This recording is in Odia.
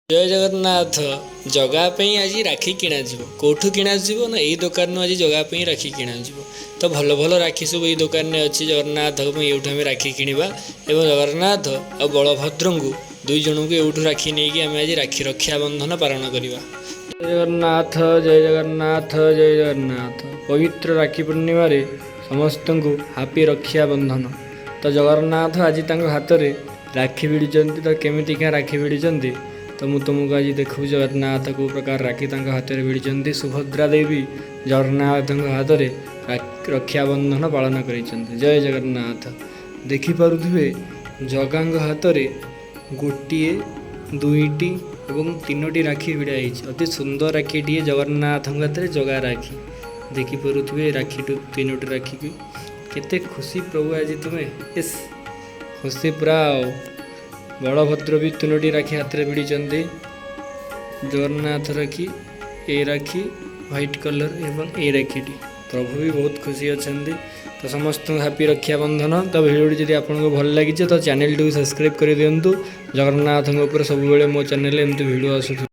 ଜୟ ଜଗନ୍ନାଥ। ଜଗା ପାଇଁ ଆଜି ରାକ୍ଷୀ କିଣାଯିବ। କେଉଁଠୁ କିଣାଯିବ ନା ଏଇ ଦୋକାନରୁ ଆଜି ଜଗା ପାଇଁ ରାକ୍ଷୀ କିଣାଯିବ। ତ ଭଲ ଭଲ ରାକ୍ଷୀ ସବୁ ଏଇ ଦୋକାନରେ ଅଛି। ଜଗନ୍ନାଥଙ୍କ ପାଇଁ ଏଇଠୁ ଆମେ ରାକ୍ଷୀ କିଣିବା ଏବଂ ଜଗନ୍ନାଥ ଆଉ ବଳଭଦ୍ରଙ୍କୁ ଦୁଇ ଜଣଙ୍କୁ ଏଇଠୁ ରାକ୍ଷୀ ନେଇକି ଆମେ ଆଜି ରାକ୍ଷୀ ରକ୍ଷାବନ୍ଧନ ପାଳନ କରିବା। ଜୟ ଜଗନ୍ନାଥ, ଜୟ ଜଗନ୍ନାଥ, ଜୟ ଜଗନ୍ନାଥ। ପବିତ୍ର ରାକ୍ଷୀ ପୂର୍ଣ୍ଣିମାରେ ସମସ୍ତଙ୍କୁ ହାପି ରକ୍ଷାବନ୍ଧନ। ତ ଜଗନ୍ନାଥ ଆଜି ତାଙ୍କ ହାତରେ ରାକ୍ଷୀ ଭିଡ଼ିଛନ୍ତି। ତ କେମିତିକା ରାକ୍ଷୀ ଭିଡ଼ିଛନ୍ତି, ତ ମୁଁ ତୁମକୁ ଆଜି ଦେଖାଉଛି ଜଗନ୍ନାଥ କେଉଁ ପ୍ରକାର ରାକ୍ଷୀ ତାଙ୍କ ହାତରେ ଭିଡ଼ିଛନ୍ତି। ସୁଭଦ୍ରା ଦେବୀ ଜଗନ୍ନାଥଙ୍କ ହାତରେ ରକ୍ଷାବନ୍ଧନ ପାଳନ କରିଛନ୍ତି। ଜୟ ଜଗନ୍ନାଥ। ଦେଖିପାରୁଥିବେ, ଜଗାଙ୍କ ହାତରେ ଗୋଟିଏ, ଦୁଇଟି ଏବଂ ତିନୋଟି ରାକ୍ଷୀ ଭିଡ଼ା ହେଇଛି। ଅତି ସୁନ୍ଦର ରାକ୍ଷୀଟିଏ ଜଗନ୍ନାଥଙ୍କ ହାତରେ ଜଗା ରାକ୍ଷୀ। ଦେଖିପାରୁଥିବେ ରାକ୍ଷୀଠୁ ତିନୋଟି ରାକ୍ଷୀକି କେତେ ଖୁସି ପ୍ରଭୁ ଆଜି ତୁମେ। ଇସ୍, ଖୁସି ପୁରା। ଆଉ ବଳଭଦ୍ର ବି ତିନୋଟି ରାକ୍ଷୀ ହାତରେ ଭିଡ଼ିଛନ୍ତି। ଜଗନ୍ନାଥ ରାକ୍ଷୀ, ଏ ରାକ୍ଷୀ ହ୍ୱାଇଟ୍ କଲର୍ ଏବଂ ଏଇ ରାକ୍ଷୀଟି। ପ୍ରଭୁ ବି ବହୁତ ଖୁସି ଅଛନ୍ତି। ତ ସମସ୍ତଙ୍କୁ ହାପି ରକ୍ଷାବନ୍ଧନ। ତ ଭିଡ଼ିଓଟି ଯଦି ଆପଣଙ୍କୁ ଭଲ ଲାଗିଛି, ତ ଚ୍ୟାନେଲଟିକୁ ସବସ୍କ୍ରାଇବ୍ କରିଦିଅନ୍ତୁ। ଜଗନ୍ନାଥଙ୍କ ଉପରେ ସବୁବେଳେ ମୋ ଚ୍ୟାନେଲରେ ଏମିତି ଭିଡ଼ିଓ ଆସୁଥିବ।